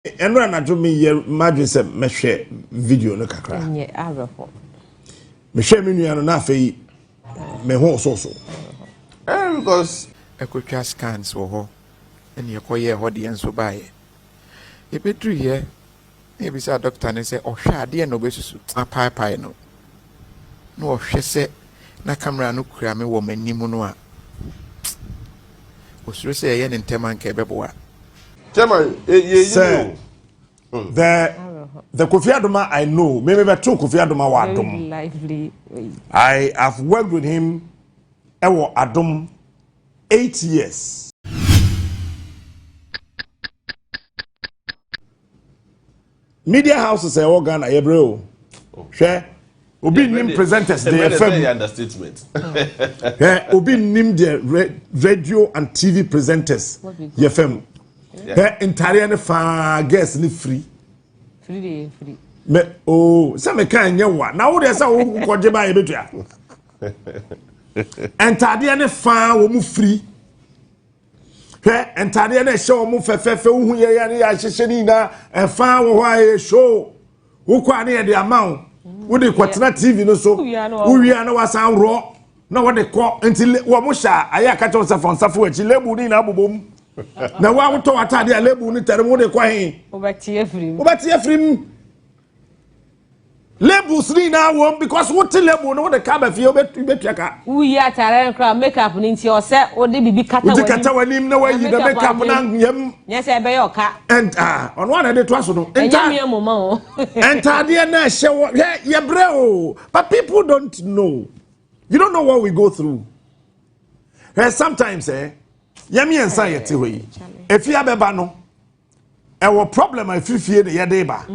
Ɛno anadwo meyɛ m'adwene sɛ mɛhwɛ video no kakra. Mehwɛ me nua no na afei me ho soso. Eh, because ɛkɔtwa scans wɔ hɔ ɛne ɛkɔyɛɛ hɔ deɛ nso baeɛ. Yɛbɛduruiɛ na yɛbisaa dɔkta no sɛ ɔhwɛ adeɛ na ɔbɛsusu apaepae no na ɔhwɛ sɛ na camera no kura me wɔ m'anim no a ɔsuro sɛ ɛyɛ ne ntɛm anka ɛbɛboa. Chairman, eh, yeah, you Sɛ know. the Kofi Adoma I know, me me bɛto Kofi Adoma wɔ Very Adom. lively. I have worked with him ɛwɔ Adom 8 years. Media houses a ɛwɔ Ghana yɛbrɛ o. Hwɛ, obi nim presenters de yɛ fam. Understatement. Hwɛ, obi nim deɛ radio and TV presenters yɛ fam. Hwɛ, ntareɛ ne faa girls ne free. Free de free. Mɛ ooo sɛ meka nyɛ wa na wo deɛ sɛ wo kɔgye ba yɛ bɛtua. Ntaadeɛ ne faa wɔ mu free. Hwɛ, ntaadeɛ no ɛhyɛ wɔn fɛfɛɛfɛ wohu yɛ yɛ ne yɛ ahyehyɛ ne nyinaa ɛfaa wɔ hɔ a ɛyɛ show. Wokɔ a ne yɛde ama wo, wode kɔtena TV no so. Wowia na wowia na wasan worɔ na wɔde kɔ nti wɔn mo hyɛ a ayɛ aka kyerɛ wo sɛ fa nsa fo akyi, label ne nyinaa bobɔ mu na wo a wotɔ w'atadeɛ a label ne tɛre mu wode kɔ he? Wobɛte afiri mu. Wobɛte afiri mu, labels ne nyinaa wɔ mu because wote label no wode ka ba fie, wobɛtua ka. Woyi atare no koraa, makeup no nti ɔsɛ wode biribi kata wode w'anim. Kata w'anim na wayi na makeup na yam. Nyɛ sɛ ɛbɛyɛ ɔka. Ɛnt ah, ɔno ana de toa so no. Ɛnyɛ Nta mmea mu ma o. Ntaadeɛ na ɛhyɛ wɔ, hwɛ, yɛbrɛ o, but people don't know, you don't know what we go through. Hwɛ, sometimes yɛn mmiɛnsa a yɛte hɔ yi, efi abɛba no ɛwɔ problem a efiri fie na yɛde ba.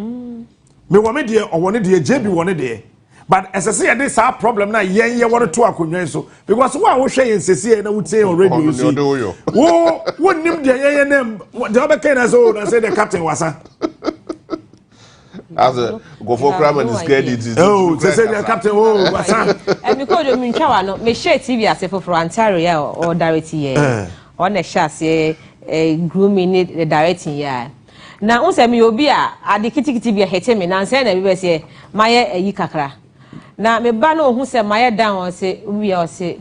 Mewɔ me deɛ, ɔwɔ ne deɛ, JB wɔ ne deɛ, but ɛsɛ sɛ yɛde saa problem na yɛn yɛ wɔde to akonnwa yi so because wo a wohwɛ yɛn sɛsi yɛn na wotie yɛn radio yi Ɔno so deɛ yi ɔde wo yɔ. wo wonnim deɛ yɛyɛ ne deɛ wɔbɛka yɛn na sɛ o na sɛ deɛ captain wasa. Asɛ nkɔfoɔ koraa ma ne sika di ti. Oh, sɛ deɛ captain o wasa. Ɛmi kɔ do mi ntwa wa no, mehyɛ TV ase foforɔ Ontario yɛ a ɔdirect yɛ, ɔna ɛhyɛ aseɛ grooming ne directing yɛ a na n sɛ meyɛ obi a ade kitikiti bi a hɛtɛ mi na nsɛn na ebi bɛ sɛ mayɛ ayi kakra na me ba no ohun sɛ mayɛ down, ɔsɛ wia, ɔsɛ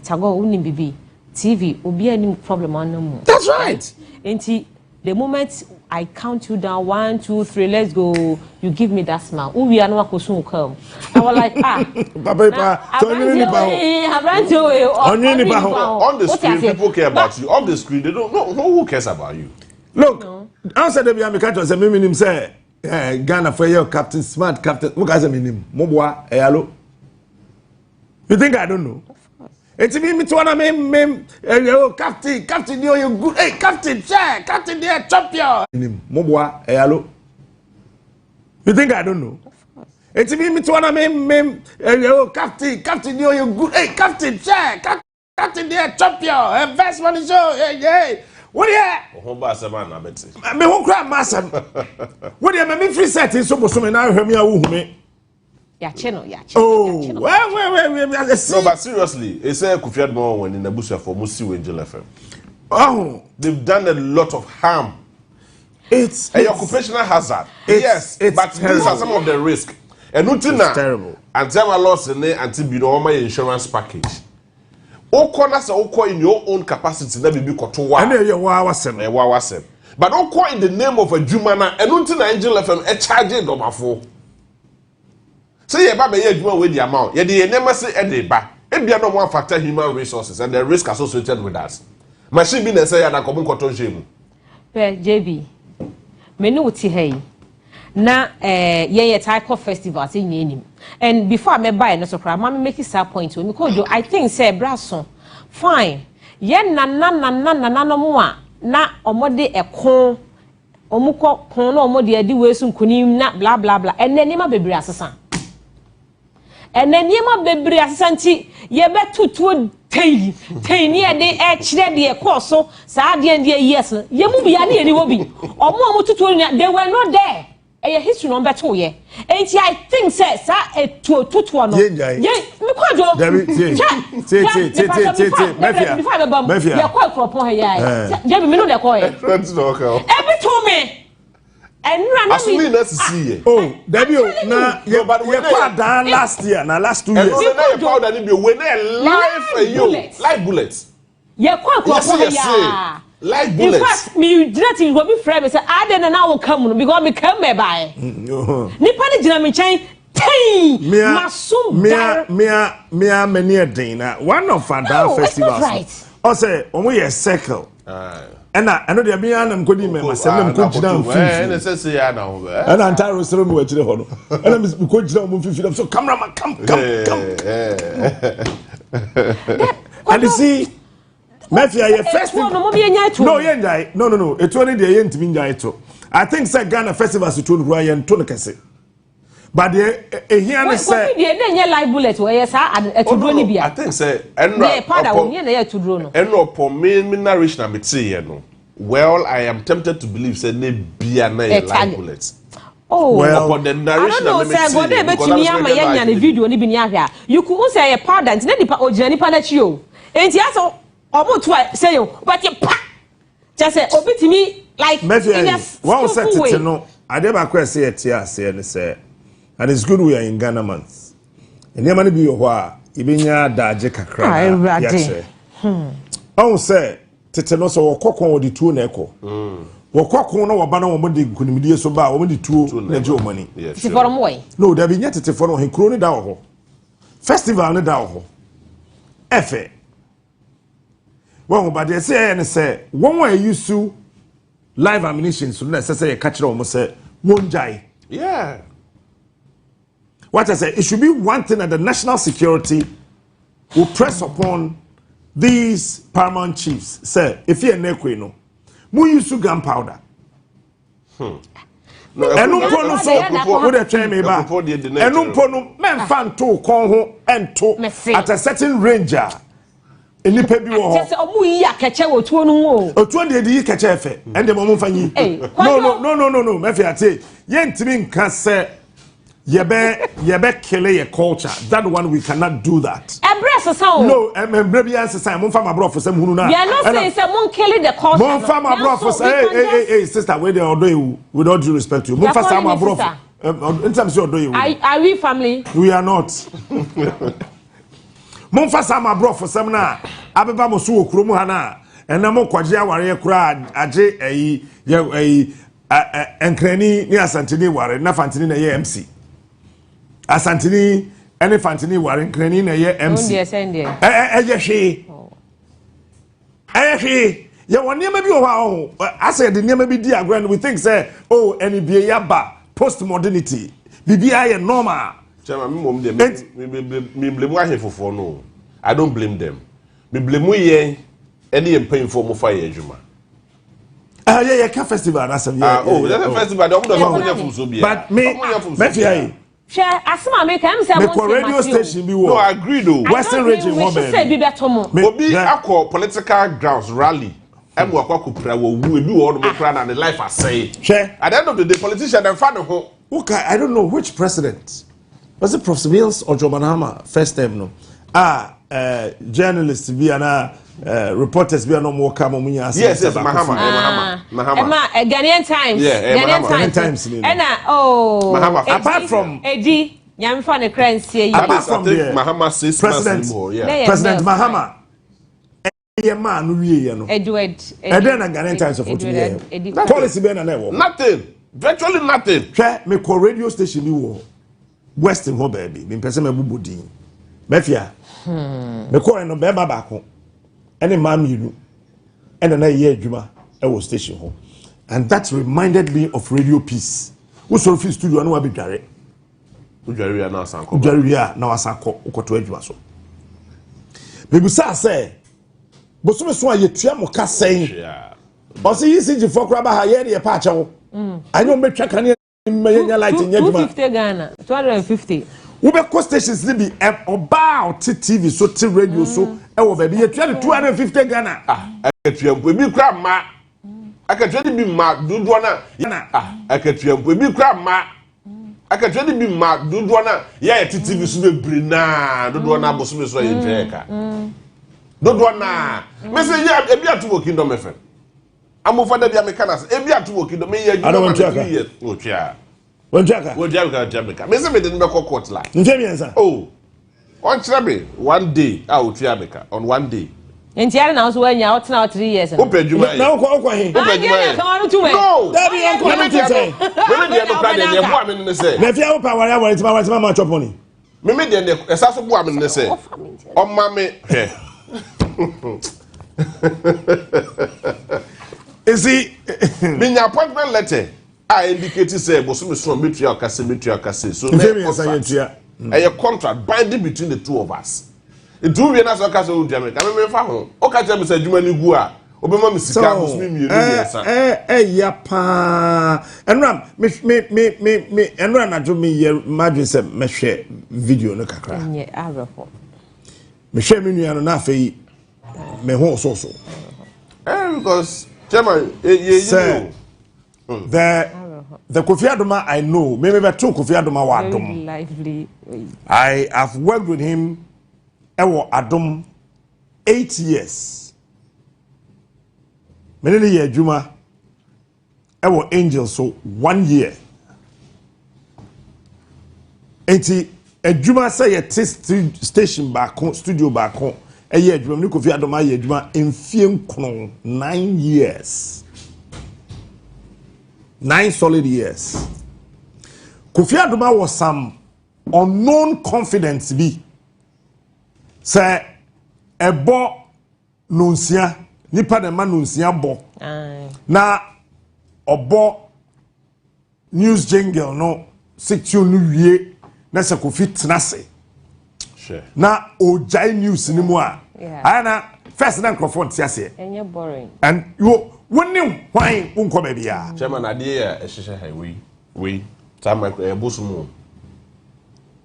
Tago, wonim bibi TV obi anim problem ano mu. That's right. Nti the moment I count you down, one, two, three, let's go, you give me that smile, wowia no wakɔ sun kaa mu. I was like, ah. Papa yi pa sɛ ɔnwene nipa ho. Aberante wei. Ɔnwene nipa ho. On the screen, people care about you. Off the screen, they don't know. No, who cares about you? Look, ansa de bi a meka kyerɛ sɛ mímí nim sɛ Ghana fo yɛ Captain Smart, Captain mo ka sɛ mi nim mo boa ɛyà lo. You think I don't know? Eti mi ti wọn na mi ɛyɛ o, captain, captain ni o yɛ good, hey, captain kyɛ, captain deɛ champion. Nim mo boa ɛyà lo. You think I don't know? Eti mi ti wọn na mi ɛyɛ o, captain, captain ni o yɛ good, hey, captain kyɛ, captain deɛ champion first money show, hey, hey, wo deɛ. Ɔho ba asɛm a na bɛte. Me ho kura ma asɛm, wo deɛ ma me firi set nso bosome na ahwɛ mi a wohu me. Yàkye no, yàkye. Oh, well, well, well, well, see. No, but seriously, ɛsɛ Kofi Adoma wɔn ni n'abusuafo mo si wɔ Angel FM. Oh. They've done a lot of harm. It's A occupational hazard. Yes, it's but these terrible. are some of the risk. Ɛnu ti na It's terrible. Aunty Ama Lawson ne Aunty bi na wɔn ayɛ insurance package. Okɔ na sɛ okɔ in your own capacity na bibi kɔto wa. Ɛna ɛyɛ waa wasɛm. Ɛwɔ awasɛm. But okɔ in the name of adwuma na ɛnu ti na Angel FM ɛcharge dɔmafo. Sɛ yɛ ba bɛyɛ adwuma wei di ama o, yɛde yɛn nneɛma se ɛde ba. Ebia na ɔmo afactor human resources and the risk associated with that. Machine bi na ɛsɛ yɛ anakɔmo nkɔtɔ nhyɛn mu. Pɛ JB, me ne wo te ha yi na yɛn yɛ taa kɔ festival sɛ nyɛ anim, and before a mɛbaeɛ no so koraa ma me make saa point wɔ mi kɔ do. I think sɛ ɛbrɛ so fine, yɛn nana nana nananom a na ɔmo de ɛko, ɔmo kɔ ko na ɔmo de adi wei so nkunim na bla bla bla. Ɛnɛ nneɛma bebree asesa, ɛnɛ nneɛma bebree asesa, nti yɛbɛtutuo tei tei ne yɛde ɛkyerɛ deɛ kɔɔ so saa adeɛ deɛ. Years no yɛn mu bia ne yɛn ni hɔ bi, ɔmo a ɔmo tutuo no, they were not there. Ɛyɛ history na ɔmo bɛto yɛ, nti I think sɛ saa etuo tutuo no Yɛn gyae. Yɛn mi kɔ adwo. Dabi, tie. Tie, tie, tie, tie, tie, tie. Mafia. Before I bɛ ba mu, Mafia. yɛ kɔ ekuropɔn ha yɛ ayɛ jebi mi no na ɛkɔ yɛ Ɛti na ɔka o. ebi tu mi. Ɛnura na mi. Asumi na sisi yɛ. Oh, dabi o na yɛ yɛ kɔ adan last year na last 2 years. Ɛnu na yɛ powder ni bi o wei na yɛ live ɛyi o live bullet. Yɛ kɔ nkurɔfoɔ ha yaa. Live bullet. In fact, mi gyina ti obi frɛ mi sɛ ade na na wo kam no because mi kam mɛ baayɛ. Nipa ni gyina mi nkyɛn tɛn maso dar. Mia mia mani ɛden na one of adan festivals. Ɔsɛ wɔn yɛ circle. Ɛna ɛno deɛ mi anam kɔ di mɛma sɛm na mi kɔ gyina mfimfini. Ɛna ntaare sere mi wɔ akyire hɔ no ɛna mi kɔ gyina wɔn mfimfini so cameraman come come come. And you see. Mafia yɛ festival. Etuo no mo yɛ nya etuo. No yɛ nyae no no no etuo no deɛ yɛ ntumi nyae to. I think sɛ Ghana festivals tuo no kura yɛ nto no kɛse. But deɛ ehia ne sɛ. Kofi deɛ ne nyɛ live bullet wɔ ɛyɛ saa atuduro ni bia. I think sɛ ɛnura ɔpɔ. Ne powder wɔ ne na yɛ atuduro no. Ɛnura ɔpɔ me narration na me te yɛ no. Well, I am tempted to believe sɛ ne bia na yɛ live bullet. Oh, well, upon the narration I don't know sɛ God ebetumi ama yɛ nya ne video ni bi ni ahwɛ a. You could sɛ yɛ powder nti ne nipa ogyina nipa n'akyi o. Nti asɛ ɔmo to a sɛ yɛ but pa kyɛ sɛ obi tumi like in a skillful way. Wɔn sɛ tete no adeɛ baako a ɛsɛ yɛ te aseɛ ne sɛ and it's good we are in Ghana month. Nneɛma no bi wɔ hɔ a yɛbɛnya adagye kakra na yɛakyerɛ. Ɔn sɛ tete no sɛ wɔkɔ kɔn wɔde tuo na ɛkɔ. Wɔkɔ kɔn na wɔba na wɔn de nkunimdie so ba a wɔn de tuo na ɛgye wɔn ani. Tetefoɔ no mo wɔ yi. No dabi nyɛ tetefoɔ no wɔ kuro no da wɔ hɔ. Festival no da wɔ hɔ. Ɛfɛ. Wɔn ba deɛ ɛsɛ yɛ ne sɛ wɔn a ɛyi su live ammunition so na ɛsɛ sɛ yɛka kyerɛ wɔn sɛ wɔn gyae. Yeah. What I say, it should be one thing that the national security will press upon these paramount chiefs. Say, if you're nekwe no, mu use gunpowder. Ɛnu mpo no so wo de twɛn mi ba ɛnu mpo no mɛnfa nto kɔn ho ɛnto at a certain range a nipa bi wɔ hɔ. Kyɛ sɛ ɔmo yi akɛkyɛ wɔ tuo no ho o. Otuo deɛ de yi kɛkyɛ fɛ ɛn deɛ ɔmo nfa yi. No no no no no no mɛfɛ ate yɛntumi nka sɛ yɛbɛ kill yɛ culture. That one we cannot do that. Ɛbrɛ sisa o. No, ɛmbrɛ bi ansesa mo nfa ma aborɔfo sɛm hunu na. We are not saying sɛ mo kill the culture. Mo nfa ma aborɔfo sɛ hey hey hey sister wey de ɔdɔ ewu with all due respect to you. Mo nfa saa ma aborɔfo. Ntam sɛ ɔdɔ ewu. Are we family? We are not. Mo nfa saa ma aborɔfo sɛm na abeba mo so wɔ kurom ha na ɛnna mo kɔgye awareɛ koraa agye ɛyi yɛ ɛyi nkrani ne asanteni ware na fanteni na ɛyɛ MC. Asanteni ɛne fanteni ware nkrani na ɛyɛ MC. Ɛyɛ hwee. Ɛyɛ hwee. Yɛwɔ nneɛma bi wɔ hɔ a ɔho asɛ yɛde nneɛma bi di agorɔ and we think sɛ oh ɛne bie yaba post modernity biribiara yɛ normal. Chairman, mi mom de mi mi blame ahemfofoɔ no. I don't blame them. Mi blame yɛn ɛne yɛn mpanyinfoɔ mo fa yɛ adwuma. Yɛ yɛ ka festival n'asɛm yɛ. Oh, yɛ festival de ɔmo dɔ ɔmo nyɛ funso bia. But me mɛfia yi. Hwɛ asɛm a meka ɛm sɛ mo Mekɔ radio station bi wɔ. No, I agree though. Western region hɔ baabi. sɛ bi bɛtɔ mo. Obi akɔ political grounds rally. Ɛmu akɔ akɔpira wɔ wu ebi wɔ ɔnom kura na ne life asɛe. Hwɛ. At the end of the day, politician dem fa ne ho. Okay, I don't know which president. Was it Professor Mills or John Mahama first term no? Ah, journalists bi ana reporters bi ana mo ka mo nya ase. Yes, yes, Mahama, Mahama, Mahama. Emma, Ghanaian Times. Yeah, Ghanaian Mahama. Times. Ena, oh. Mahama. Apart from Edi, nyamfa ne kra nsie yi. Apart from the Mahama 6 President, yeah. President Mahama. Ye ma no wie ye no. Edward. Eden na Ghanaian Times of Fortune. Policy be na na e wo. Nothing. Virtually nothing. Hwɛ me kɔ radio station bi wɔ Western hɔ baabi. Me mpɛ sɛ mɛbobɔ din. Mɛfia. Me kɔɔ no bɛrima baako ɛne mmaa mmienu ɛna na yɛ adwuma ɛwɔ station hɔ. And that reminded me of Radio Peace. Wosɔrɔ fi studio no wabɛdware. Wodware wie a na wasan kɔ. Wodware wie a na wasan kɔ wokɔto adwuma so. Mebusaa sɛ bosome so a yɛtua mo ka sɛn. Ɔsɛ ECG fɔ koraa ba ha yɛn de yɛ pa akyɛw. Anyɛ wɔn bɛtwa kanea mma yɛnya light nyɛ adwuma. 250 Ghana, 250. Wobɛkɔ stations ni bi ɔbaa a ɔte TV so te radio so ɛwɔ baabi yɛtua de 250 Ghana. Ah, akatua mpo ebi kura mma. Akatua ni bi mma dodoɔ na. Ah, akatua mpo ebi kura mma. Akatua ni bi mma dodoɔ na yɛ yɛ te TV so bebree naa dodoɔ na abosome so a yɛntwa yɛ ka. Dodoɔ naa. Mese yɛ ebi ato wɔ Kingdom FM. Amofa da bi a meka na sɛ ebi ato wɔ kido meyɛ Ada adwuma ma wɔntua me ka. 3 years wɔtua. Wɔntua ka. Wɔtua meka, wɔtua meka. Me sɛ mede no bɛkɔ court la. Mfie 3. Oh, ɔnkyerɛ me one day a otua meka on one day. Nti ade na nso wanya ɔtena hɔ 3 years no. Wopɛ adwuma Na yɛ. wokɔ he? Wopɛ Ah, adwuma deɛ na yɛ. ka wɔn to mɛ. No. Dabi, yɛnkɔ Meme no deɛ to no, sɛ. meme deɛ no kora deɛ deɛ boa me no ne sɛ Na afei wopɛ aware aware ntoma aware ntoma ma atwɔ pɔne. Meme deɛ deɛ ɛsa so boa me no ne sɛ Ɔfa me nti. ɔma me hwɛ. Esi Menya appointment letter a indicate sɛ bosome so a metua ɔkase, metua ɔkase so. Mfie Na ɛyɛ 3 contract. yɛntua. Ɛyɛ contract binding between the two of us, nti wowie na sɛ ɔka sɛ wontua me ka, me memfa ho. Ɔka kyerɛ me sɛ adwuma no gu a, wobɛma me sika bosome 2, 3. Ɛya paa. Ɛnura me me me me me ɛnura anadwo me yɛ madwene sɛ mɛhwɛ video no kakra. Nyɛ awerɛho. Mehwɛ me nua no na afei me ho soso. Because chairman yɛ yi Sɛ o. the Kofi Adoma I know, me me bɛto Kofi Adoma wɔ Very Adom. lively. I have worked with him ɛwɔ Adom 8 years. Me ne ne yɛ adwuma ɛwɔ Angel so one year. Nti adwuma sɛ yɛte station baako, studio baako ɛyɛ adwuma, me ne Kofi Adoma ayɛ adwuma mfie 9, 9 years, 9 solid years. Kofi Adoma wɔ some unknown confidence bi sɛ ɛbɔ nonsia, nipa na ɛma nonsia bɔ na ɔbɔ news jingle no section no wie na sɛ Kofi tena ase Hwɛ. na ogyae news no mu a, ayɛ na first na nkurɔfoɔ nte aseɛ. Ɛnyɛ boring. And you wo ne hwan wonkɔ baabi a. Chairman, adeɛ a ɛhyehyɛ ha wei wei saa micro ɛyɛ bosom o.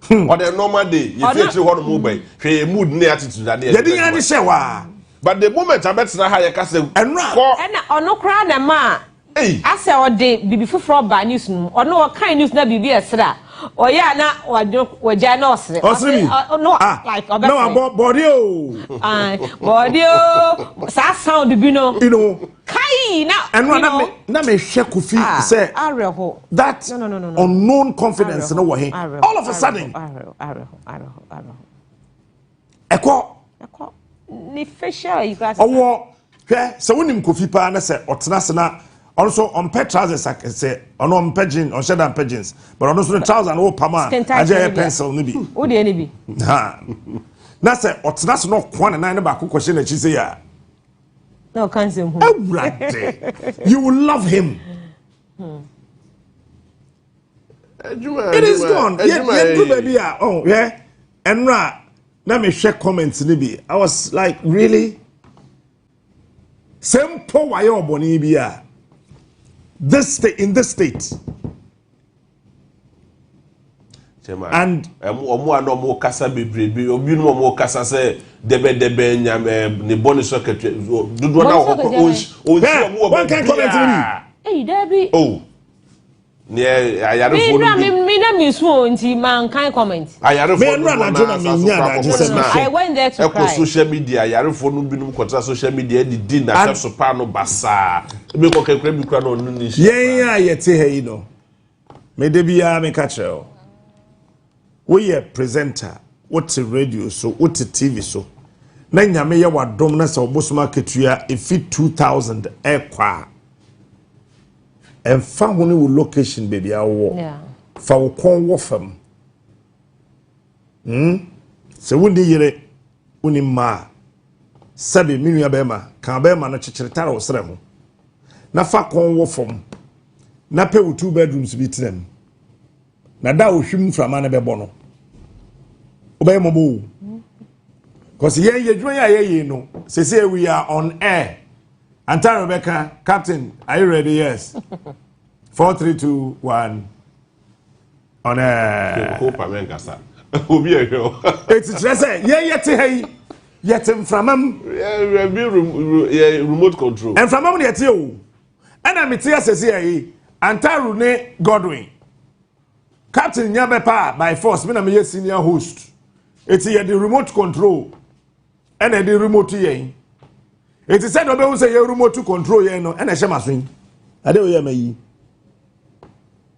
Ɔde normal day yɛfi akyire hɔ nom ba yi, hwɛ yɛ mood ne attitude adeɛ. Yɛde yɛn ade hyɛ waa. But the moment abɛtena ha, yɛka sɛ Ɛnora. kɔ. Ɛna ɔno koraa na ma Ei. asɛ ɔde biribi foforɔ ba news no mu. Ɔno ɔkan news na biribi ɛsere a ɔyɛ a, na ɔde wɔgya na ɔsere. Ɔsere bi. No. Ah, like na ɔbɛsere. wabɔ bɔde o. Ah, bɔde o, saa sound bi no. Kai na Ɛnora you na know, me na mehwɛ Kofi ah, sɛ awerɛho. that No. unknown confidence no wɔ he? Awerɛho, All of a sudden awerɛho, awerɛho, awerɛho, awerɛho. Ɛkɔ. Ɛkɔ ne facial yi koraa. Ɔwɔ hwɛ sɛ wonim Kofi paa na sɛ ɔtena ase na ɔno nso ɔmpɛ trousers sɛ ɔno ɔmpɛ jeans, ɔnhyɛ da mpɛ jeans, but ɔno nso ne trouser no wɔpam a Skin tight agye no ɛyɛ bi a. pencil no bi. Wo deɛ ne bi. Ha na sɛ ɔtena ase na ɔkoa ne nan ne baako kɔhyɛ n'akyi sɛ yɛ a, Na ɔka nsɛm hu. Awurade, you will love him. Adwuma. It is gone. Yɛ Adwuma. Yɛduru baabi a ɔn hwɛ ɛnora na mehwɛ comments no bi, I was like, really, sɛ mpo wayɛ ɔbɔne bi a, this state, in this state. Chairman, And- ɛmo ɔmo a na ɔmo kasa bebrebe, obinom ɔmo kasa sɛ dɛbɛdɛbɛ nyam ɛ ne bɔ ne so akatua dodoɔ na Bɔ ne wɔ so hɔ akatua. ɔnsi ɔnsi Hɛ, ɔmo wɔ wɔn kan comment no bi. Eyi daabi. O neɛ Mi ayarefoɔ nura no mi bi mi na mi sun o, nti ma nkan comment. Ayarefoɔ Me nura dodoɔ anadwo naa na sa so menya kora adagye kɔkɔ sɛ tena mehwɛ. I went there to ɛkɔ cry. social media, ayarefoɔ no binom kɔtena social media didi n'asɛm so paa no basaa, ebi kɔ kɛkɛ bi kura na ɔno ne nhyia. Yɛn a yɛte ha yi no, mede biara meka kyerɛ wo, woyɛ presenter, wote radio so, wote TV so na Nyame yɛ w'adom na sɛ wobosom akatua ɛfi 2000 ɛkɔ a, ɛmfa ho ne wo location baabi a wowɔ, fa wo kɔn wɔ fam. Sɛ wonni yere, wonni mma a, sɛbe me nua bɛrima ka bɛrima no kyekyere tare wo serɛ ho na fa kɔn wɔ fam na pɛ wo two bedrooms bi tena mu, na da a ohwim mframa no bɛbɔ no, wobɛyɛ mmɔbɔ o, cause yɛn yɛ adwuma yi a yɛyɛ no sese, we are on air. Antaro bɛka, "Captain, are you ready?" "Yes." Four, three, two, one, on air. Ko pa mɛ nkasa obi ɛhwɛ o. Eti kyerɛ sɛ yɛn yɛte ha yi, yɛte mframa mu. Yɛ bi yɛ remote control. Mframa mu na yɛte o. Ɛna mete asɛse yɛ yi, Antaru ne Godwin, captain nya bɛpa a, by force me na meyɛ senior host, eti yɛde remote control ɛna yɛde remote yɛn. Eti sɛ deɛ ɔbɛhu sɛ yɛ remote control yɛn no, ɛna ɛhyɛ m'aso yi. Ade oyɛ ma yi.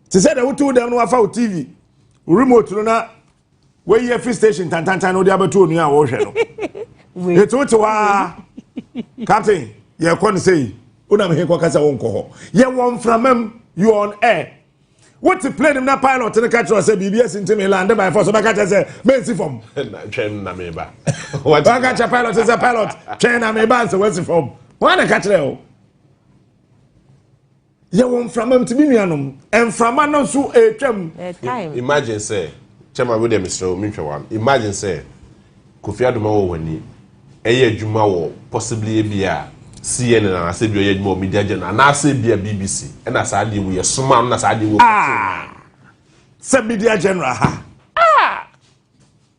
Te sɛ deɛ wotu wo dɛm no wafa wo TV remote no na wayi afi station tantantan na wode abɛto onua a wɔrehwɛ no. Eti wote hɔ a, captain, yɛkɔ no sɛ yi, wonam he kɔka sɛ wonkɔ hɔ. Yɛwɔ mframa mu, you on air. Wote plane mu na pilot no ka kyerɛ sɛ biribi asi nti me land by force, ɔbɛka kyerɛ sɛ mensi fam. Twɛn na meba. Waka kyerɛ pilot sɛ, "Pilot, twɛn na meba," nsɛ wasi fam. Wɔn na ka kyerɛ o. Yɛwɔ mframa mu, ti mi nuanom, mframa no nso etwam. Time. Imagine sɛ chairman wey dem mesrɛ wo, mentwɛ wa. Imagine sɛ Kofi Adoma wɔ w'ani ɛyɛ adwuma wɔ possibly ebi a CNN anaasɛ bi ɔyɛ adwuma wɔ Media General anaasɛ bi a BBC, ɛna saa adeɛ wo yɛ soma no na saa adeɛ wo. Ah, sɛ Media General ha. Ah,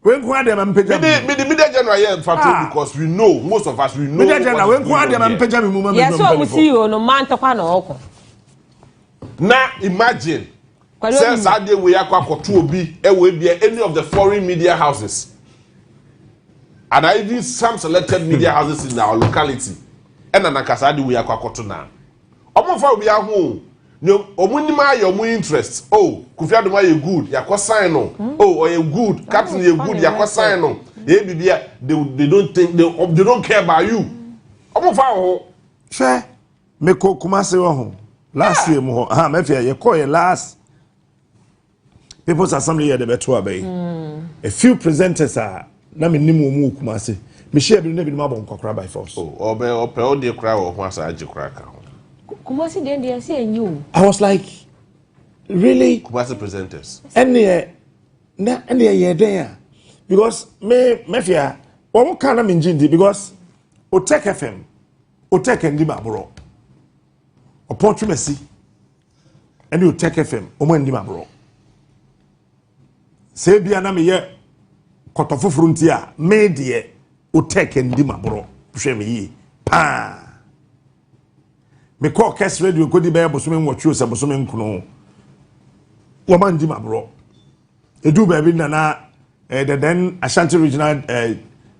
wei nko adeɛ ma mpagya mi. Mede Media General yɛ mfato Ah. because we know, most of us, we know. Media General, wei nko adeɛ ma mpagya mi mu ma mi. Yɛ sɛ ɔmo CEO no mmaa ntɔkwa na ɔkɔ. Na imagine Kwado sɛ obi. saa adeɛ wei akɔ akɔto obi ɛwɔ ebia any of the foreign media houses and even some selected media houses in our locality, ɛna nanka saa adeɛ wei akɔ akɔto na ɔmo nfa obi aho o, ne ɔmo nim ayɛ ɔmo interest. Oh, Kofi Adoma yɛ good, yakɔ sign no. Oh, ɔyɛ good, captain yɛ good, yakɔ sign no. Yɛ bibi a they don't think, they don't care about you. Ɔmo nfa wɔ hɔ. Hwɛ, mekɔ Kumase wɔ ho last year mu hɔ ha, mɛfia yɛkɔ yɛ last People's Assembly yɛ de bɛto aba yi, a few presenters a na me nim wɔn mu wɔ Kumase, mehyia bi na ebinom abɔ nkɔkora by force. Oh, ɔbɛ ɔpɛ ɔdeɛ kora wɔ ho asa agye kora ka ho. Kumasi deɛ deɛ ɛsɛ ɛnyɛ o. I was like, "Really?" Kumasi presenters. Ɛneɛ na ɛneɛ yɛ dɛn a, because me mɛfia wɔn ka na me ngye ndi because Otec FM, Otec ndi ma aborɔ ɔpɔn twemasi ɛne Otec FM, wɔn ndi ma aborɔ sɛ ebia na meyɛ kɔtɔ foforɔ nti a, me deɛ Otec ndi ma aborɔ. Hwɛ me yie paa, mekɔɔ Kɛse Radio kɔdi bɛyɛ bosome 8 o sɛ bosome 9, wɔn andi ma aborɔ. Edu baabi nana the then Ashanti Regional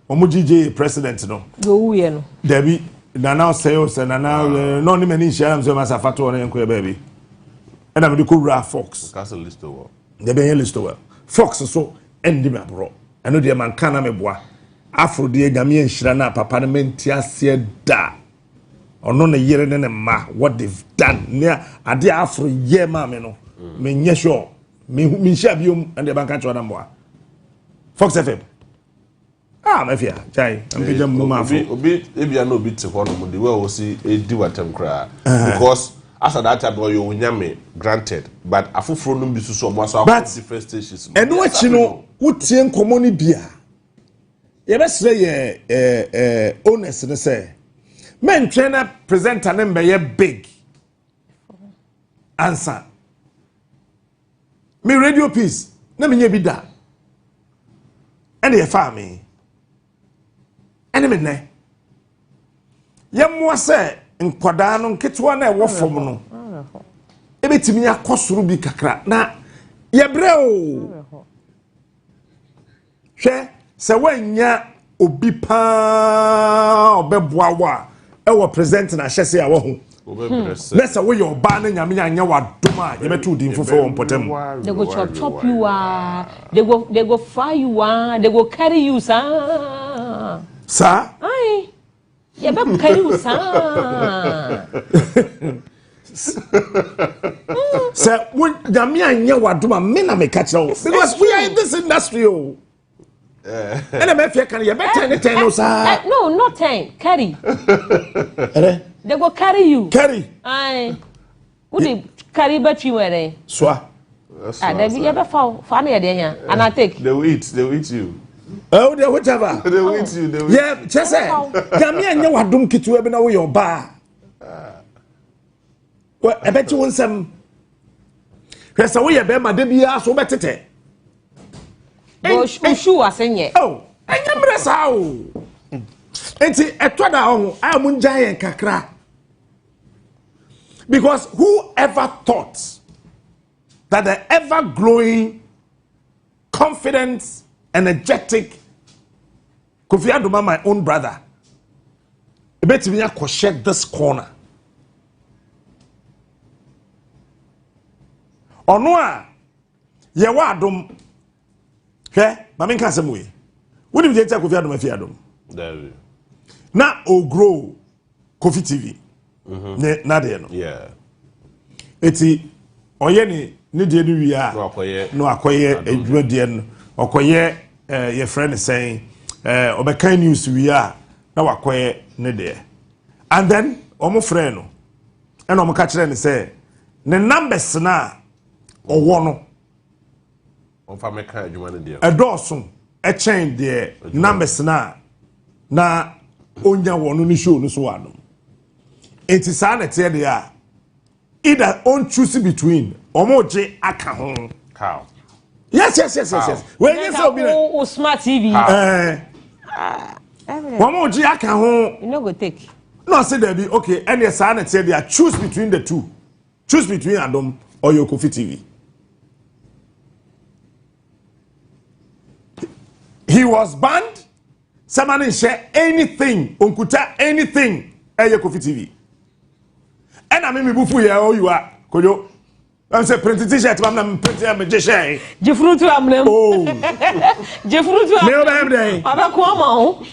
wɔn GJ president no. Deɛ owu yɛ no. Dabi, nana ɔsɛ ɔsɛ nana na ɔne m'ani nhyia nam sɛ ɔma sa afa to ɔno yɛn kɔ yɛ baabi, ɛna mede kɔ wura Fox. Castle Listowel. Dabi, ɛnyɛ Listowel. Fox so ɛndi mi aborɔ. Ɛno deɛ manka na meboa afro deɛ, Nyame nhyira na papa no mente aseɛ da. Ɔno ne yere ne ne mma, what they've done ne adeɛ afro yɛ maa me no, menyɛ sure menhyia biom. Ɛne deɛ banka kyerɛ na mboa Fox FM. Ah, mafia gyae, mpagya mu ma afro. Obi ebia na obi te hɔ nom de wey a wosi edi watam koraa because as at that time ɔyɛ onyame, granted, but afoforɔ nom bi soso ɔmo aso But akɔ different stations. Ɛno akyi no, wotie nkɔmmɔ no bi a, yɛbɛsrɛ yɛ ɛɛ ɛɛ owners no sɛ mɛntwɛn na presenter ne mbɛyɛ big ansa. Me Radio Peace na menyɛ bi da, ɛna yɛfaa me ɛne me nnɛ yɛmmoa sɛ nkwadaa no nketewa na ɛwɔ fam no ebɛtumi akɔ soro bi kakra na yɛbrɛ o. Hwɛ sɛ woanya obi paa ɔbɛboa wo a ɛwɔ present na ahyɛ se a wɔ ho na sɛ woyɛ ɔbaa no, Nyame anyɛ w'adom a, yɛbɛto wo din foforɔ wɔ mpɔtam. They go chop chop you ah, they go fry you ah, they go carry you saa. Saa. Ayi, yɛbɛ carry you saa. Sɛ wo Nyame anyɛ w'adom a, me na meka kyerɛ wo because we are in this industry o, ɛna mɛfia ka no yɛbɛtɛn ne tɛn no saa. No, not 10. Carry. Ɛdɛ. They go carry you. Carry. Ayi. Wo de carry bɛtwi wɔ dɛ. Soa. Ah, dabi, yɛbɛ fa wo fa no yɛ deɛ nya ana take. They will eat, they will eat you. Ɛwo deɛ, whichever. They will eat you, they will. Yɛ kyɛ sɛ Nyame anyɛ w'adom ketewa bi na woyɛ ɔbaa, wɔ ɛbɛgye wo nsɛm. Hwɛ sɛ woyɛ bɛrima de biara so wobɛtetɛ. O shoe ase nyɛ. Oh, ɛnyɛ mmerɛ saa o. Nti ɛtɔ da hɔ a, mo ngya yɛn kakra because whoever thought that the ever glowing, confident, energetic Kofi Adoma, my own brother, Ebetumi akɔhyɛ this corner. Ɔno a yɛwɔ Adom. Hwɛ, maame nka asɛm wei. Wonim deɛ nti a Kofi Adom afi Adom? Na ogro Kofi TV ne n'adeɛ no. Eti ɔyɛ ne deɛ no wie a, na wakɔyɛ adwuma deɛ no. Ɔkɔyɛ yɛfrɛ ne sɛn, ɔbɛkan news wie a, na wakɔyɛ ne deɛ. And then wɔn frɛ no, ɛna wɔn ka kyerɛ ne sɛ ne numbers na ɔwɔ no ɔmfa mɛka adwuma no deɛ ɛdɔɔso ɛkyɛn deɛ numbers na onya wɔ no ne show no so wɔ Adom. Eti saa na ɛteɛ deɛ a, either on choose between ɔmo gye aka ho. How? Yes. Wei nye sɛ obi na o Smart TV. Wɔn gye aka ho. You no go take. Na ɔsɛ dɛbi, okay, ɛnneɛ saa na ɛteɛ deɛ a, choose between the two, choose between Adom or your Kofi TV. He was banned sɛma ne nhyɛ anything, onkuta anything ɛyɛ Kofi TV. Ɛna mi bu fu yɛ oyiwa Kojo ɛn sɛ print T-shirt ma mi na mi print yɛ mi gye hyɛ. Gye furutu amuna mu. Oh. Gye furutu amuna Mi ò bɛ dɛ. Ɔbɛ ko ama o.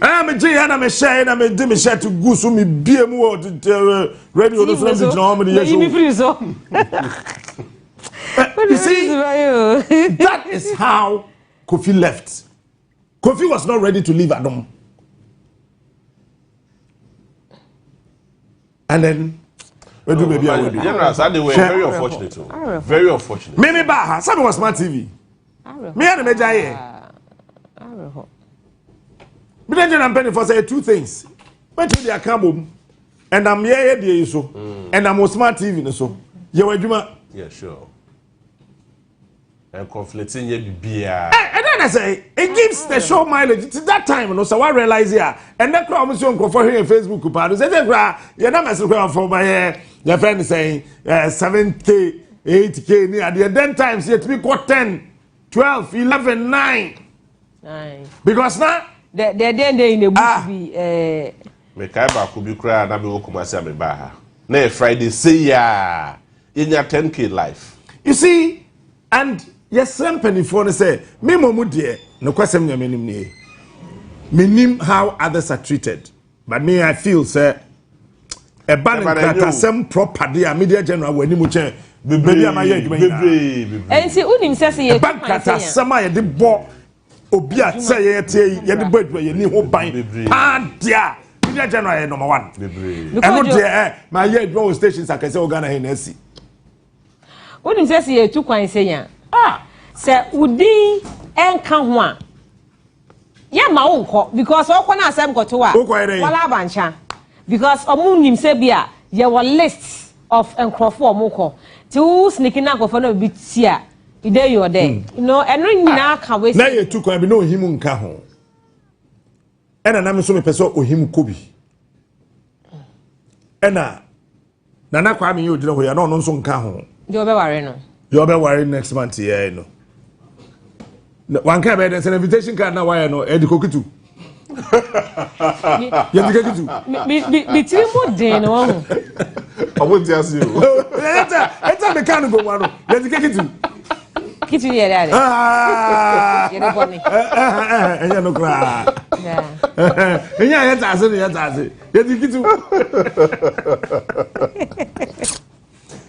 Ɛna mi gye yɛ na mi hyɛ na mi di mi shirt gu so, mi bie mu wɔ tete radio no so na mi gyina hɔ mi de yɛ Yi mi show. firi so. You see, that is how Kofi left. Kofi was not ready to leave Adom. And then, we do maybe I will do. General, saa de were very unfortunate o, very unfortunate. Me ba ha, sabi was Smart TV. Me and me jaye. Me den general penny for say two things. Wait till they are bom. And I'm here here so. And I'm on Smart TV no so. Ye wadwuma. Yeah, sure. And conflict nye bibia. And then I say it gives the show mileage. It's that time no so I realize here. And that crowd so nkrofo here Facebook pa no say say kra ye na message kra for my your friend saying 7K, 8K ni at the then times yet we got 10, 12, 11, 9. Nine. Because now The in the bush Ah. bi Mekae baako bi koraa na mewɔ Kumasi a mebaa ha na yɛ Friday sei a yɛnya 10K live. You see, and yes, mpanimfoɔ no sɛ me mmom deɛ, nokwasɛm Nyame anim nie, menim how others are treated, but me, I feel sɛ ɛba ne Ɛba na ɛnyɛ o. nkratasɛm proper deɛ a, media general wɔ anim kyɛn baabi a mayɛ adwuma nyinaa. Bebree bebree. Nti wonim sɛ yɛ Ɛba nkratasɛm a yɛde bɔ obi a sɛ yɛyɛ tie yi, yɛde bɔ adwuma yɛni ho ban Bebree. paa deɛ a, media general yɛ number one. Bebree. Ɛno deɛ mayɛ adwuma wɔ stations akɛsɛ wɔ Ghana ha na asi. Wonim sɛ yɛtu kwan sɛ nya sɛ wo din ɛnka ho a, yɛma wo nkɔ because ɔkɔ no asɛm kɔto a Wokɔ yɛ dɛn? wala abankya because ɔmo nim sɛ bi a yɛwɔ list of nkurɔfoɔ a ɔmo kɔ, nti wo sneak na nkurɔfoɔ no bi ti a, you dey your there no, ɛno nyinaa ka wei. Na yɛ tu kwan bi na Ohim nka ho, ɛna nam nso mepɛ sɛ Ohim kɔ bi, ɛna Nana Kwame yɛ ogyina hɔ yi a, na ɔno nso nka ho. Deɛ ɔbɛware no. Deɛ ɔbɛware next month yɛ no. Wanka bɛyɛ dɛ sɛ invitation card na wayɛ no ɛde kokitu yɛde kokitu. Mi tiri mu den na wɔn ho. Ɔmo nti ase o. Ɛtɛ mi kan no gomu ano yɛde kokitu. Kitu yɛ dɛ ade. Yɛde bɔ ne. Ɛnyɛ no koraa, ɛnyɛ a yɛte ase no, yɛte ase yɛde kitu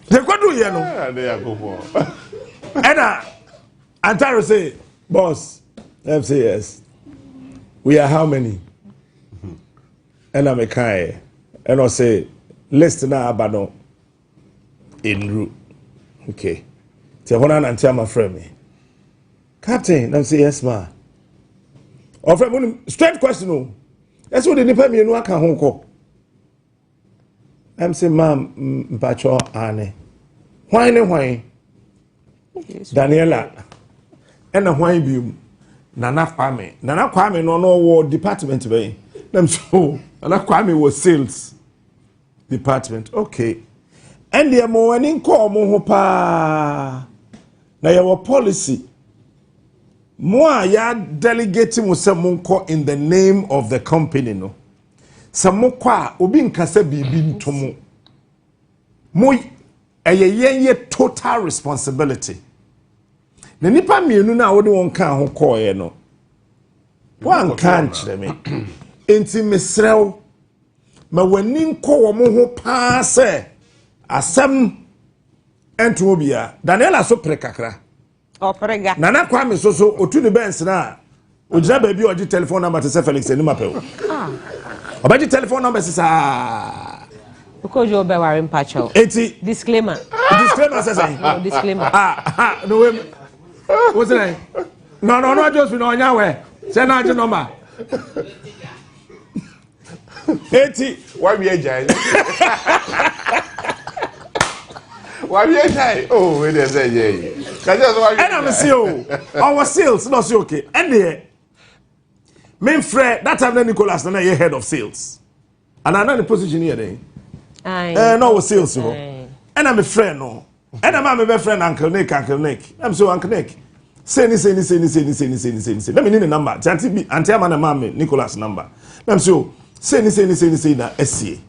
yɛkɔdu yɛ no. Ade Yakobɔ. Ɛna Antaro say, "Boss." Fcs, "We are how many?" Ɛna mekaeɛ, ɛna ɔsɛ list na aba no nnuru. Okay, nti ɛhɔ no anante ama frɛ me, "Captain." Na sɛ, "Yes, ma." Ɔfrɛ me straight question o, ɛsɛ wode nipa mmienu aka ho kɔ. Ɛm sɛ, "Ma, mpakyɛ ane hwan ne hwan?" "Daniela ɛna hwan biom?" "Nana Kwame." "Nana Kwame no, ɔno ɔwɔ department bɛyi?" Nam so, "Nana Kwame wɔ sales department." "Okay, ɛndeɛ mo ani nkɔ ɔmo ho paa na yɛwɔ policy." Mo a yɛ delegate mo sɛ monkɔ in the name of the company no, sɛ mokɔ a, obi nkasa biribi nto mo. Mo ɛyɛ yɛn yɛ total responsibility. Na nipa mmienu no a wode wɔn kaa ho kɔɔeɛ no, woanka nkyerɛ me. Nti mesrɛ wo, ma w'ani nkɔ wɔn ho paa sɛ asɛm ɛnto obiara. Daniela so pere kakra. Ɔpere. Nana Kwame so otu ne bɛnsena a ogyina baabi a ɔgye telephone number te sɛ Felix anim apɛ o. Ɔbɛgye telephone number sisaa. Okojo bɛware mpakyɛw. Eti Disclaimer. Disclaimer sɛ sɛn? No, disclaimer. Ah ah, no wei wo sɛ no, Josephine na ɔnya wɛ sɛ na agye number. Eti Wawi agyae, wawi agyae oh, wei deɛ sɛ ɛyɛ yi kakyɛ sɛ wawi. Ɛna me se o ɔwɔ sales na ɔse okay, ɛndeɛ memfrɛ. That time na Nicholas na ɛyɛ head of sales anaa na ne position yɛ dɛn? Na ɔwɔ sales hɔ. Ɛna mefrɛ no, ɛna maa mebɛfrɛ no, Uncle Nick, Uncle Nick. Ɛna me sɛ, "Uncle Nick, sei ni, sei ni, sei ni, sei ni, sei ni, sei ni, sei ni, sei." Na me ni ne number nti ante bi ante ama na maa me Nicholas number. Na me sɛ o, sei ni, sei ni, sei ni, sei na asie,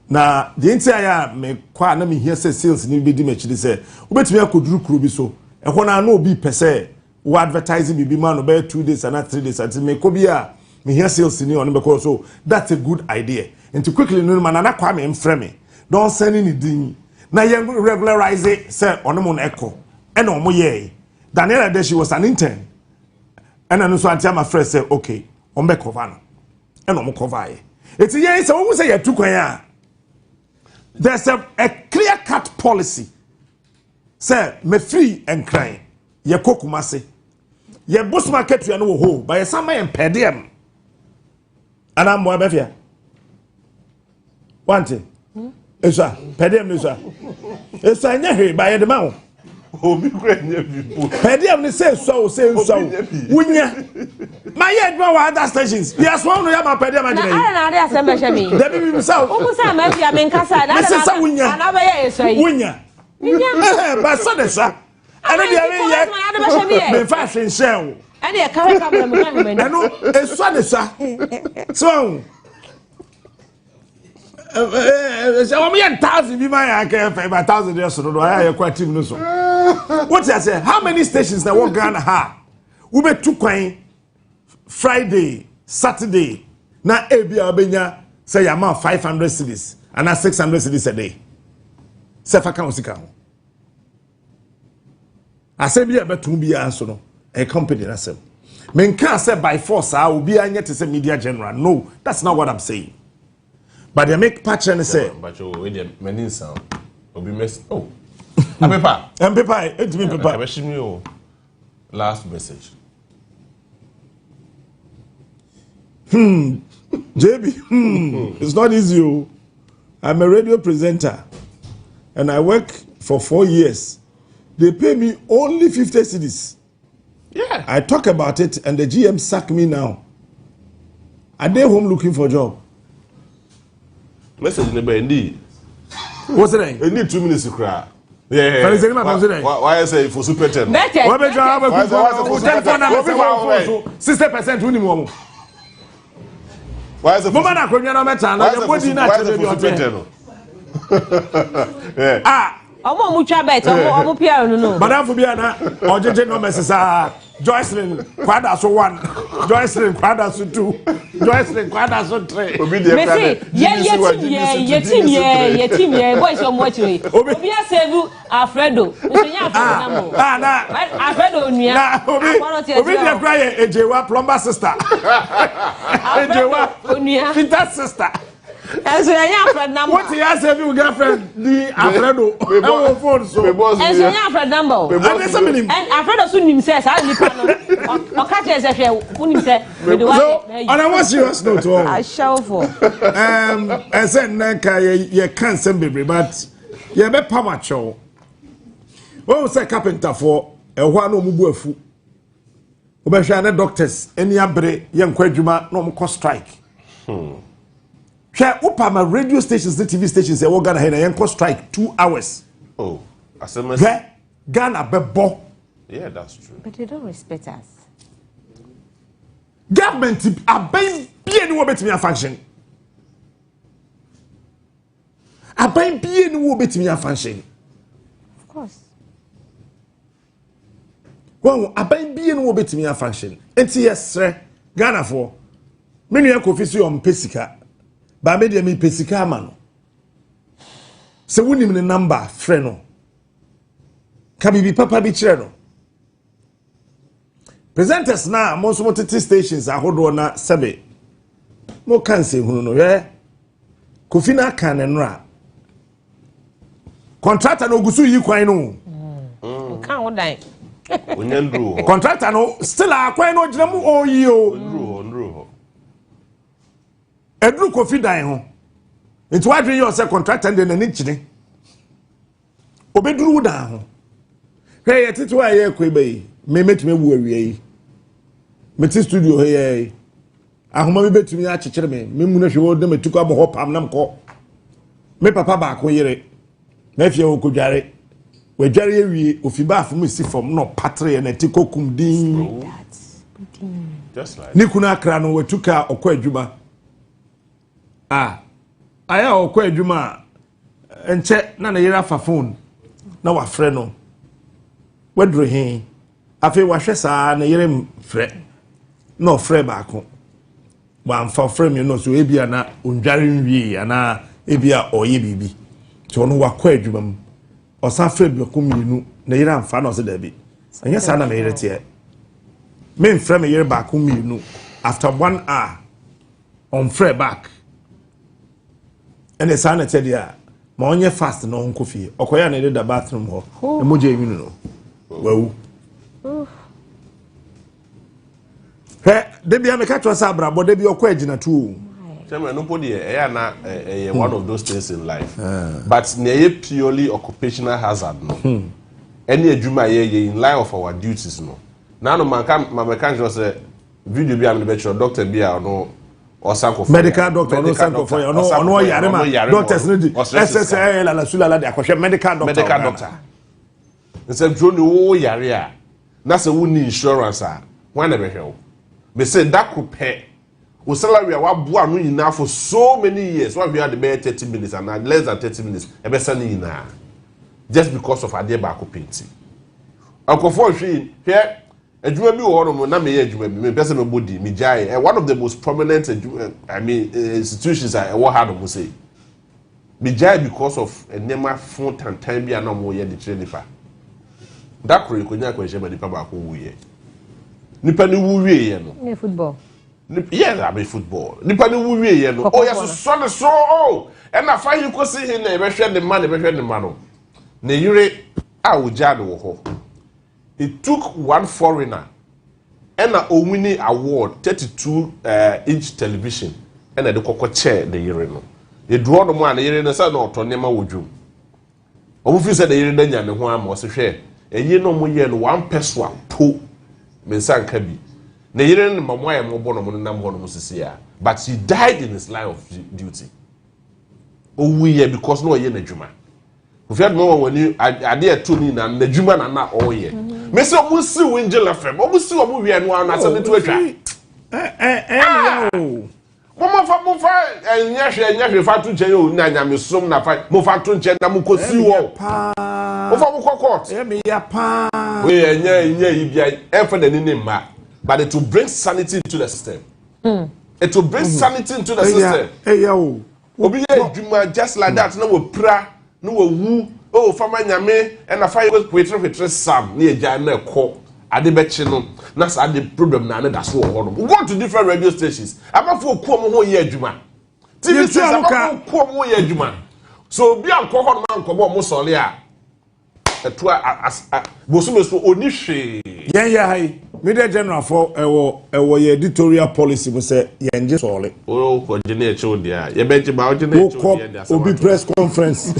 na deɛ nti ayɛ a mekɔ a na mehia sɛ sales ni bɛdi m'akyiri sɛ wobɛtumi akɔduru kuro bi so, ɛhɔ no a na obi pɛ sɛ wo advertise biribi ma no bɛyɛ 2 days ana 3 days, ati mekɔ bi a mehia sales ni ɔno bɛkɔ. So that's a good idea. Nti quickly no ma Nana Kwame mfrɛ me na ɔnsɛne ne din na yɛn regularize sɛ ɔno mo no ɛkɔ. Ɛna ɔmo yɛɛ Daniela de, she was an intern, ɛna no nso ante ama frɛ sɛ okay, ɔmo bɛ cover no, ɛna ɔmo cover yɛ. Eti yɛn sɛ wɔn sɛ yɛtu kwan a, there's a clear cut policy sɛ mefiri Nkran yɛkɔ Kumase, yɛ bosom akatua no wɔ hɔ ba, yɛsan ma yɛn per diem anaa mmoa bɛfia wante esua per diem no, esua esua nyɛ hwee ba yɛde ma wo. Obi kura nye bi po. Per diem no sɛ esua o, sɛ nsua o, wunya ma yɛ adwuma wɔ other stations, yɛsoa no yɛ ma per diem Na agyina ara yi. Na ade asɛm bɛhyɛ mi. Dabi, bi bisa o. Wobu sɛ ama afia me nkasa na Mese sɛ wonya. Ana bɛyɛ esua yi. Wunya. Minya. Ba sɛ de sa ɛno deɛ meyɛ Ade bɛhyɛ mi yɛ. memfa ahwenhyɛ o. Ɛne ɛka hwɛ kamera mu ka hwɛ m'ani. Ɛno esua ne sa so sɛ wɔn yɛ 1,000 bi ma yɛ akɛ fɛ ba 1,000 yɛ soro do ayɛ yɛ kɔ team no so. Wote ase, how many stations na wɔ Ghana ha wobɛtu kwan Friday, Saturday na ebi a wobɛnya sɛ yɛama 500 cedis anaa 600 cedis a day sɛ fa ka wo sika ho? Asɛm bi a ɛbɛto biara nso no, ɛyɛ company n'asɛm. Menka sɛ by force a obiara nyɛ te sɛ media general. No, that's not what I'm saying, but deɛ mepa kyerɛ ne sɛ Bacho wei deɛ m'ani nsa obi mess oh apepa. Mpepa ɛntumi mpepa. Ɛbɛhye mi o, last message. JB, it's not easy o. I'm a radio presenter and I work for 4 years. They pay me only 50 cedis. I talk about it and the GM sack me. Now I dey home looking for job. Message ne bɛ ndi. What's the name? Endi 2 minutes koraa. Felix Enima pam so dɛ. Wayɛ sɛ ifosu pɛtɛ no. Bɛtɛ. Wọ́n bẹ jọ àwọn Why is- why is bẹ it kú telephone number sɛ Obi fa wọ́n wo fún so 60% wúni mu wɔn. Wayɛ sɛ Mo ma na akonnwa na ɔmɛta na wayɛ yɛ sɛ bɔ di na wayɛ akyerɛ sɛ bi fosu ɔtɛ. pɛtɛ no. Ah. Ɔmo a ɔmo twa bet, ɔmo PR no. Madamfo bi a na ɔgyegye numbers saa, Joycelyn Kwada so one, Joycelyn Kwada so two, Joycelyn Kwada so three. Obi deɛ Mesi kura de yɛ yɛ team yɛ yɛ team yɛ yɛ team yɛ boys ɔmo akyire yi. Obi- Obi asave Alfredo. Nso nye Alfredo na mo. Ah, na Alfredo onua. na obi Akɔnɔ ti obi akyire deɛ hɔ. kura yɛ Ejewa plumber sister, Ejewa Alfredo onua. Peter sister. Ɛnso yɛ nye Alfred number. Wote yɛ asɛ bi wo girlfriend di Alfredo ɛwɔ phone so. Ɛnso nye Alfred number o. Ade sɛ mi nim. Ɛn Alfredo so nim sɛ saa nipa no ɔka kyerɛ sɛ hwɛ wonim sɛ mede wa So on a more serious note o. Ahyɛwfo. Ɛsɛ nnɛ nka yɛ yɛka nsɛm bebree, but yɛbɛpam akyɛw. Wɔn sɛ carpenterfoɔ ɛhɔ a na wɔn bu afu. Wobɛhwɛ a ne doctors ani abere, yɛnkɔ adwuma na wɔn kɔ strike. Hwɛ, wopa ma radio stations ne TV stations ɛwɔ Ghana ha yi na yɛnkɔ strike 2 hours. Oh, asɛm asi. Hwɛ, Ghana bɛbɔ. Yeah, that's true. But they don't respect us. Government aban bie ni wɔbɛtumi afunction. Aban bie ni wɔbɛtumi afunction. Of course. Wɔn aban bie ni wɔbɛtumi afunction. Nti yɛsrɛ Ghanafoɔ, me nua Kofi so yɛ ɔmpɛ sika. Baame deɛ mepɛ sika ama no. Sɛ wonim ne number, frɛ no. Ka biribi papa bi kyerɛ no. Presenters na mo nso mo tete stations ahodoɔ na sɛbe mo ka nsɛnhunu no, hwɛ, Kofi na aka ne nora. Contractor no ogu so yi kwan no. Nka wo dan. Onya nduru hɔ. Contractor no still akwan no ogyina mu ɔyi o. Nduru hɔ, nduru hɔ. Ɛduru Kofi dan ho. Nti wadwene yɛ ɔsɛ contractor no deɛ n'ani kyene. Obɛduru wo dan ho. Hwɛ, yɛ tete hɔ a yɛ kɔ eba yi, me mɛtumi awu awia yi. Mete studio hɔ yɛ yi. Ahoma bi bɛtumi akyekyere me. Me mu no hwɛ wɔ na matu kɔ abɔ hɔ pam na mkɔ. Me papa baako yere. Na afie wɔ kɔdware. Wadware awie, ofi baafo mu si fam na ɔpatere yɛ n'ati kɔkum din. Just like. Ne kunu akra no watu kaa ɔkɔ adwuma. A ayɛ a ɔkɔ adwuma a nkyɛ na ne yere afa phone na wafrɛ no. Waduru he. Afei wahwɛ saa ne yere mfrɛ. Na ɔfrɛ baako. Wamfa, ɔfrɛ mmienu no so ebi a na ondware nwie anaa ebi a ɔyɛ biribi. Nti ɔno wakɔ adwuma mu. Ɔsan frɛ baako, mmienu, ne yere amfa na ɔsɛ daabi. Ɛnyɛ saa na me yere teɛ. Memfrɛ me yere baako, mmienu, after one hour ɔmfrɛ back. Ɛne saa na ɛteɛ deɛ a ma ɔnyɛ fast na ɔnkɔ fie. Ɔkɔyɛ a na yɛde da bathroom hɔ. Na mogya enwunu no. Wawu. Hwɛ, debi a meka kyerɛ sɛ abrabɔ debi ɔkɔ agyinatu o. Chairman no mpo deɛ, ɛyɛ ana ɛyɛ one of those things in life, but nea ɛyɛ purely occupational hazard no ɛne adwuma a yɛyɛ in line of our duties no, naanu manka mamɛka nkyerɛ sɛ video bi a mede bɛkyerɛ doctor bi a ɔno ɔsa nkɔfo. Medical doctor ɔno sɛ nkɔfo yɛ ɔno ɔno ɔyare ma doctors no di ɛsɛ sɛ ɛyɛ lala su lala de akɔhwɛ medical doctor. Medical doctor nsɛmtwerɛ ni wo yare a na sɛ wonni insurance a, wɔn na bɛhwɛ wo. Mese da ko pɛ, wo salary a waboa ano nyinaa for so many years, wahwɛ ade bɛyɛ 30 minutes anaa less than 30 minutes, ɛbɛsa ne nyinaa just because of adeɛ baako pɛ. Nti nkɔfoɔ nhwɛ yi. Hwɛ, adwuma bi wɔ hɔnom na meyɛ adwuma bi, mepɛ sɛ mebɔ di megyae ɛ one of the most prominent adwuma, I mean, institutions a ɛwɔ ha nom sɛ megyae because of nneɛma fo tantan bi a na wɔyɛ de kyerɛ nipa. Da koro ekonya akwanhyia ma nipa baako wuyɛ. Nipa ni wu wie yɛ no Ne football. Yes, abe football nipa ni wu wie yɛ no. Kɔkɔɔ o yɛ no. Sosɔ ne so o, ɛna fa yi kosi hin na yɛbɛhwɛ ne ma na yɛbɛhwɛ ne ma no, ne yere a ogya no wɔ hɔ. It took one foreigner ɛna owini award 32 inch television ɛna ɛde kɔkɔ kyɛɛ ne yere no. Yɛduru hɔnom a, ne yere no sɛ na ɔtɔ nneɛma wɔ dwom. Wɔn fi sɛ ne yere no anya ne ho ama ɔsɛ hwɛ ɛyie na wɔn yɛ no one person a po me nsa nka bi. Ne yere no ma mo ayɛ mo bɔ na mo nenam hɔ nom sisi a, but he died in his line of duty. Owu yɛ because na ɔyɛ n'adwuma. Kofi Adoma wɔ wɔn ani adeɛ ɛto ne nyinaa n'adwuma na ɔreyɛ. Mesi ɔmo si wo Angel FM, ɔmo si ɔmo wia no ano asɛm ne to atwa. Ɛ ɛ ɛ ne yɛ o. Mo fa ɛnyɛ hwɛ fa to nkyɛn o, na nyamesom na fa mo fa to nkyɛn na mo kɔ si wɔ paa. Mo fa mo kɔ court. Ɛyɛ mi ya paa. Wei ɛnyɛ yi bia ɛnfɛ n'ani ne mma, but it will bring sanity into the system. It will bring sanity into the system. Ɛyɛ o. Obi yɛ adwuma just like that na wɔ pira na wɔ wu o, fama nyame ɛna fa yɛ hwetere hwetere sam ne yɛ gya na ɛkɔ ade bɛkye no na saa de problem na ne da so wɔ hɔ no. Go to different radio stations, abafo oku ɔmo ho yɛ adwuma, TV Yɛtua stations mo ka. Abafo oku ɔmo ho yɛ adwuma so obi ankɔ hɔ nom ankɔbɔ ɔmo sɔle a ɛto a a bosome so oni hwee. Yɛn yɛ ha yi, media general fo ɛwɔ yɛ editorial policy mu sɛ yɛn gye sɔɔle. O kɔgye ne ɛkyɛw deɛ a yɛbɛgye ba ɔgye ne ɛkyɛw deɛ de Wokɔ asɛm obi ato. press conference,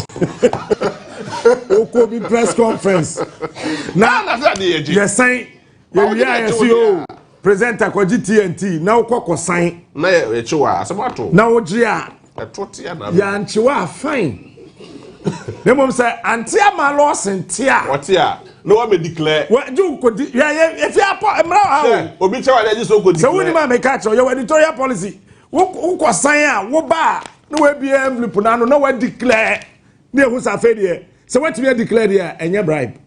wokɔ obi press conference na na sɛ ade yɛ gye. Yɛsan yɛwie a, yɛsi o presenter kɔgye TNT na wokɔ kɔsan. Na yɛ ɛkyɛw a asɛm ato. Na wogye a ɛto tea na yɛankyewa a, fine. Na mmom sɛ ante ama lɔɔsen te a. Ɔte a na wabɛ declare. Wɔ gye kodi yɛ yɛ efi apɔ mmara wɔ ha o. Obi kyɛw ade agye sɛ okɔ Sɛ declare. wonim a meka kyerɛ yɛwɔ editorial policy. Wokɔ san a woba a na wabie envelope n'ano na wadeclare ne ehu sɛ afei deɛ sɛ watumi adeclare deɛ a ɛnyɛ bribe.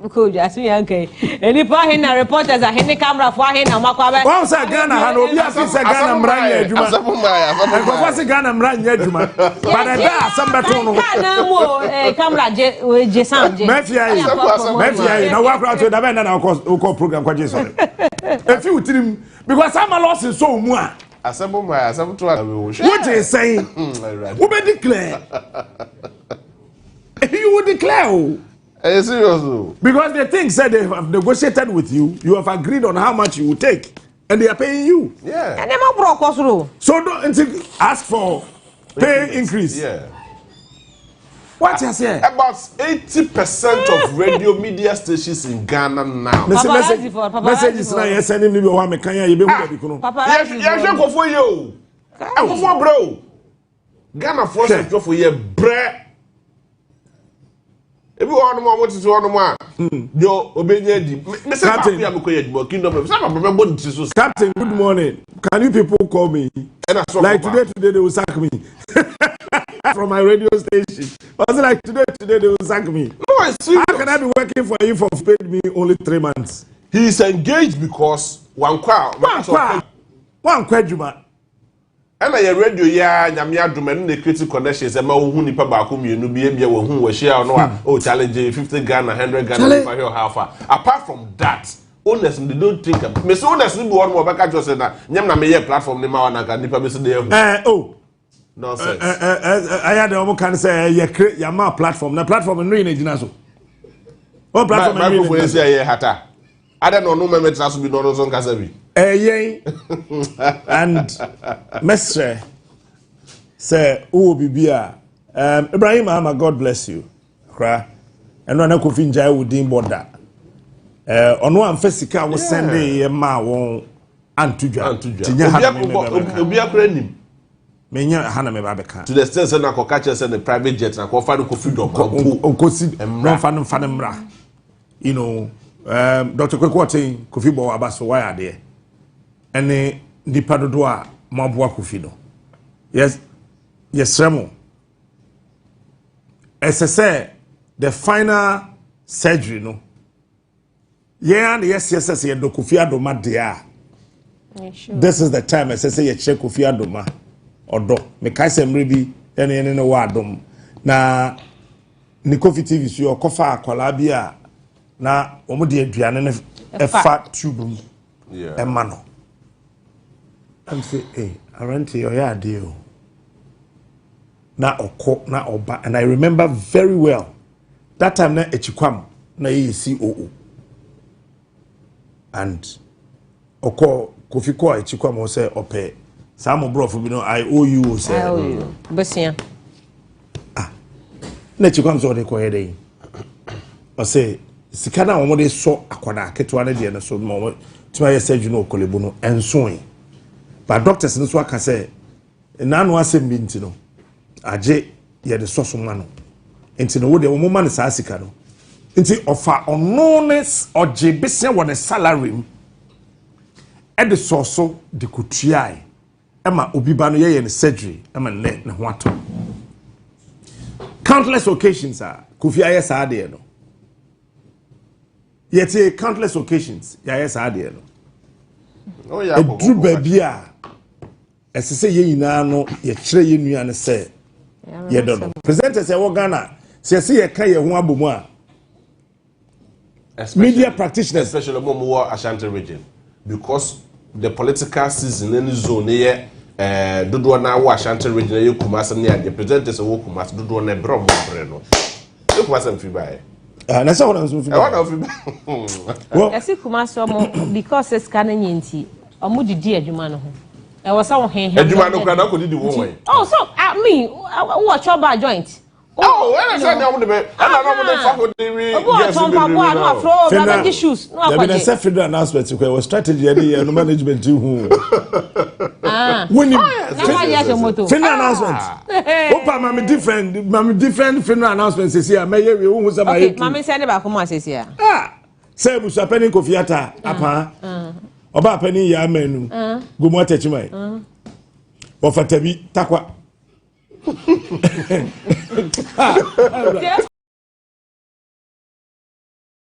Kojú aso yɛn kɛ nipa ahe na reporters ahe ne camera fo ahe na ɔmo akɔ abɛ. Wɔn sɛ Ghana ha no obi afi sɛ Ghana mmara nyɛ adwuma. Asɛm mmaa asɛm Nkurɔfoɔ sɛ Ghana mmara nyɛ adwuma. But ɛda asɛm bɛto no. Kaa nan mu o camera gye o gye sound gye. Mɛfia yi mɛfia yi na wakora to dabɛn na na wokɔ program kɔgye sɔre. Efi wo tirim because ama lɔɔse nso wo mu a. Asɛm mmaa asɛm to a wo hwɛ. Wogye sɛn wobɛ declare. You will declare o. Ɛyɛ serious o. Because they think say they have negotiated with you, you have agreed on how much you will take, and they are paying you. Ɛnɛ ma borɔ kɔ soro. So don't ask for pay increase. What you say? About 80% of radio media stations in Ghana now. Message message messages na yɛ sending me bi wɔ hɔ a meka yɛ yɛbɛhu baabi kono. Yɛhwɛ nkɔfoɔ yɛ o. Nkɔfoɔ brɛ o. Ghana foɔ sɛ ntwɔfoɔ yɛ brɛ. Ebi wɔ hɔnom a wɔn tete hɔnom a deɛ obɛnya di. Mese baako yɛ amekɔ yɛ adwuma Kingdom FM. Sɛ papa bɛbɔ ne ti so. Captain, good morning. Can you people call me? Like today they will sack me from my radio station. Was it like today they will sack me? No, it's serious. How can I be working for you for paid me only 3 months? He is engaged because wankwa wankwa adwuma. Ɛna yɛ radio yi a nyame adom ɛno na creative connections ɛma wohu nipa baako mmienu bi ebia wɔhu wɔhyia ɔno a oh challenge 50 Ghana 100 Ghana nipa hwɛ how far. Apart from that, owners they don't think. Mesi owners ni bi wɔn mo ɔbɛka kyerɛ sɛ na nyɛm na meyɛ platform ne ma wa nanka nipa bɛsi de ehu. Oh. Nonsense. Ɛyɛ de wɔn kan sɛ yɛ kre yama platform na platform no yɛ na gyina so. O platform no yɛ na Microphone esi ɛyɛ hata. Ada na ɔno mɛmɛ tena so bi na ɔno nso nkasa bi. Ɛyɛn and mɛsrɛ sɛ wowɔ biribi a Ibrahim Ahmad, God bless you. Kora ɛno ana Kofi ngyae wo din bɔ da. Ɔno amfa sika a wosɛnde yɛ maa wɔn anto dwa. Anto dwa. Nti nyɛ ha na me mɛba bɛka. Obi akora nim. Menyɛ ha na mɛba bɛka. To the extent sɛ na kɔka kyerɛ sɛ ne private jet na kɔfa no Kofi dɔm mpo. Nkosi na ɔmfa no mfa no mmra. You know, Dr. Kweku Oteng, Kofi bɔ waba so wayɛ adeɛ. Ɛne nipa dodoɔ a moaboa Kofi no. Yes, yɛsrɛ mo. Ɛsɛ sɛ the final surgery no, yɛn a na yɛseɛ sɛ sɛ yɛdɔ Kofi Adoma deɛ a, this is the time ɛsɛ sɛ yɛkyerɛ Kofi Adoma ɔdɔ. Mekae sɛ mmerɛ bi ɛne yɛne ne wɔ adom na ne Kofi TV so yɛ ɔkɔfa akwadaa bi a na wɔn de aduane no ɛfa tube mu ɛma no. Ɛm sɛ, aberante ɔyɛ adeɛ o. Na ɔkɔ na ɔba, and I remember very well that time na Echikwam na yɛyɛ COO and ɔkɔ Kofi kɔ Echikwam hɔ sɛ ɔpɛ saa mo borɔfo bi no I owe you sɛ. I owe you. Bosia. Na Echikwam sɛ ɔde kɔyɛ dɛ yi. Ɔsɛ sika na wɔn de sɔ akwadaa ketewa ne deɛ no so ma wɔn tumi ayɛ surgery no wɔ Korle Bu no ɛnso yi. But doctors no so aka sɛ n'ano asɛm bi nti no agye yɛde sɔ so ma no. Nti no wo deɛ wɔn ma no saa sika no. Nti ɔfa ɔno ne ɔgye besia wɔ ne salary mu ɛde sɔ so de kotuae ɛma obi ba no yɛyɛ ne surgery ɛma ne ho atɔ. Countless occasions a Kofi ayɛ saa adeɛ no. Yɛte countless occasions yɛayɛ saa adeɛ no. Ɛduru baabi a ɛsɛ sɛ yɛn nyinaa no yɛkyerɛ yɛn nua no sɛ yɛdɔ no. Presenters ɛwɔ Ghana sɛ yɛsɛ yɛka yɛn ho abɔ mu a, media practitioners, especially mo wɔ Ashanti region, because the political season any zone yɛ dodoɔ na wɔ Ashanti region yɛ Kumasi ne adeɛ presenters wɔ Kumasi dodoɔ na ɛbrɛ ɔmo brɛ no. Yɛ Kumasi nfi ba yɛ. Na sɛ wɔn nso fi ba. Ɛwɔ na fi ba. Yɛsi Kumasi ɔmo because sika ne nye nti ɔmo didi adwuma no ho. Ɛwɔ sɛ wɔn hɛn hɛn. Adwuma no kura na akɔ didi wɔn wɔn. Oh so I mean wɔ chɔba joint. Oh, ɛna sɛ nea wɔde bɛ ɛna na wɔde fa ho de wi Obi wɔ tɔn mpaboa no afro o bra shoes no akɔgye. Dabi na sɛ federal announcement kɔ ɛwɔ strategy ɛde yɛ no management hu. Woni federal announcement. Opa maame different, maame different federal announcement sisi a mɛyɛ wie ohun sɛ ma yɛ tu. Okay, maame sɛ ne baako mu asesi a. Ah, sɛ ebusuapɛni Kofi Ata apaa ɔbaa pɛni yɛ amanu gomu atɛkyiman wɔfatabi takwa.